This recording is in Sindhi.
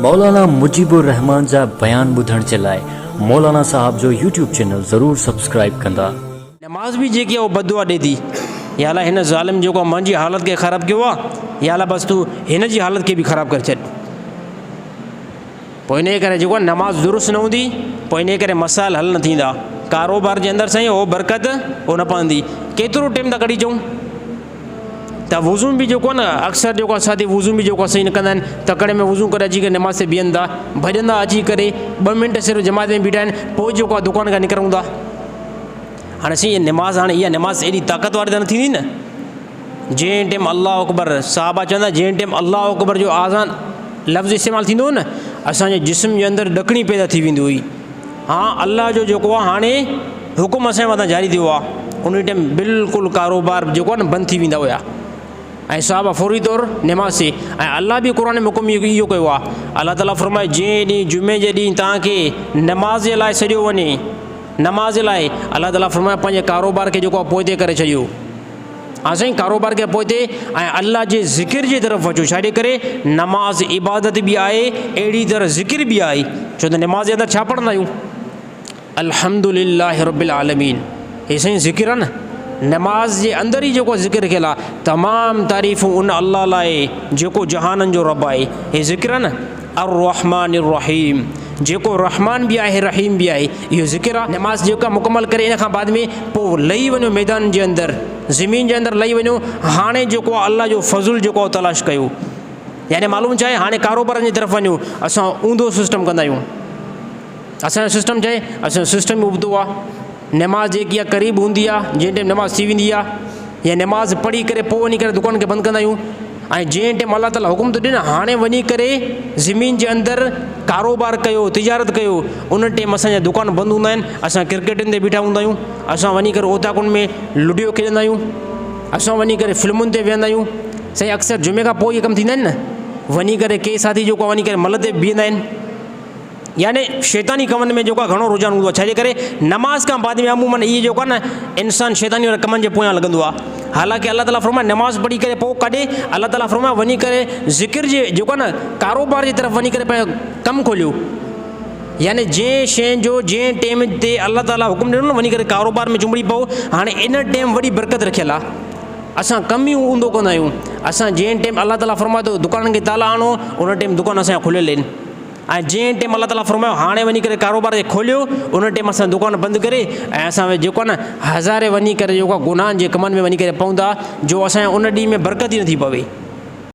مولانا مجيب الرحمان جا بيان ٻڌڻ جي لاء مولانا صاحب جو يوٽيوب چينل ضرور سبسڪرائيب ڪندا. نماز به جيڪي آهي اهو بددعا ڏي ٿي، يا الله هن ظالم جيڪو آهي منهنجي حالت کي خراب ڪيو آهي، يا الله بس تون هن جي حالت کي به خراب ڪري ڇڏ. پوء انهيء ڪري جيڪو آهي نماز درست نه هوندي پوء انهيء ڪري مسائل حل نه ٿيندا، ڪاروبار جي اندر سائين اهو برڪت اهو نه پوندي. ڪيترو ٽيم ٿا ڪڍي چئون ته وضو به جيڪو آهي نه اڪثر جيڪو آهي ساٿي وضو به جيڪو آهي صحيح نه ڪندا آهن، تڪڙ ۾ وضو ڪري اچي ڪري نماز تي بيهن ٿا، ڀڄندا اچي ڪري ٻه منٽ صرف جماعت ۾ بيٺا آهن پوء جيڪو آهي دڪان کان نڪرون ٿا. هاڻي سائين اها نماز هاڻي اها نماز ايڏي طاقت واري ته نه ٿيندي نه. جنهن ٽيم الله اڪبر صحابه چوندا جنهن ٽيم الله اڪبر جو آذان لفظ استعمال ٿيندو هو نه اسانجي جسم جي اندر ڏڪڻي پيدا ٿي ويندي هئي. ها الله جو جيڪو آهي هاڻي حڪم اسان جي مٿان جاري ٿيو آهي ان ٽيم بلڪل ڪاروبار جيڪو آهي نه بند ٿي ويندا هيا ۽ صحابه فوري طور نماز ٿي ۽ الله به قرآن ۾ حڪم اهو ڪيو آهي الله تعالٰي فرمائي جنهن ڏينهن جمعي جي ڏينهن توهان کي نماز جي لاء سڏيو وڃي نماز جي لاء الله تعالٰي فرمائي پنهنجي ڪاروبار کي جيڪو آهي پوئتي ڪري ڇڏيو. ها سائين ڪاروبار کي پوئتي ۽ الله جي ذڪر جي طرف اچو ڇا جي ڪري نماز عبادت به آهي اهڙي طرح ذڪر به آهي ڇو ته نماز جي اندر ڇا پڙهندا آهيون الحمد لله رب العالمين هي سائين ذڪر آهي نه نماز جي اندر ئي جيڪو ذڪر رکيل آهي تمام تعريفون ان الله لاء جيڪو جهانن جو رب آهي هي ذڪر آهي نه الرحمٰن الرحيم جيڪو رحمان به آهي رحيم به آهي اهو ذڪر آهي. نماز جيڪا مڪمل ڪري ان کان بعد ۾ پوء لهي وڃو ميدان جي اندر زمين جي اندر لهي وڃو هاڻي جيڪو آهي الله جو فضل جيڪو آهي تلاش ڪيو يعني معلوم ڇا آهي هاڻي ڪاروبارن جي طرف وڃو اسان اونڌو سسٽم ڪندا آهيون اسان جو سسٽم ڇا آهي اسان جو سسٽم ابتو آهي نماز جيڪي آهي قريب هوندي آهي جنهن ٽائيم نماز ٿي ويندي آهي يا نماز پڙهي ڪري پوء وڃي ڪري دڪان کي بند ڪندا آهيون ۽ جنهن ٽيم الله تعالي حڪم ٿو ڏي نه هاڻي وڃي ڪري زمين جي اندر ڪاروبار ڪيو تجارت ڪيو ان ٽيم اسان جا دڪان بند هوندا آهن اسان ڪرڪيٽن تي بيٺا هوندا آهيون اسان وڃي ڪري اوطاقن ۾ لڊيو کيڏندا آهيون اسان وڃي ڪري فلمن تي ويهندا آهيون سائين اڪثر جمعي کان پوء اهي ڪم ٿيندا آهن نه وڃي ڪري ڪي ساٿي جيڪو وڃي ڪري مل تي بيهندا آهن يعني شيطاني ڪمن ۾ جيڪو آهي گهڻو رجحان هوندو آهي ڇا جي ڪري نماز کان بعد ۾ عموماً اهي جيڪو آهي نه انسان شيطاني وارن ڪمن جي پويان لڳندو آهي حالانڪه الله تعالٰي فرمائي نماز پڙهي ڪري پوء ڪاڏي الله تعالٰي فرمائي وڃي ڪري ذڪر جي جيڪو آهي نه ڪاروبار جي طرف وڃي ڪري پنهنجو ڪم کوليو يعني جنهن شيء جو جنهن ٽيم تي الله تعالٰي حڪم ڏنو نه وڃي ڪري ڪاروبار ۾ چنبڙي پئو هاڻي ان ٽيم وڏي برڪت رکيل آهي اسان ڪم ئي اونڌو ڪندا آهيون اسان جنهن ٽيم الله تعالٰي فرمائي ٿو دڪانن کي تالا آڻو ان ٽيم دڪان اسان جا کليل آهن ۽ جنهن ٽيم الله تعاليٰ فرمايو هاڻي وڃي ڪري ڪاروبار کي کوليو ان ٽيم اسان دڪان بند ڪري ۽ اسان جيڪو آهي نه هزارين وڃي ڪري جيڪو آهي گناهن جي ڪمن ۾ وڃي ڪري پوندا جو اسان ان ڏينهن ۾ برڪت ئي نٿي پوي.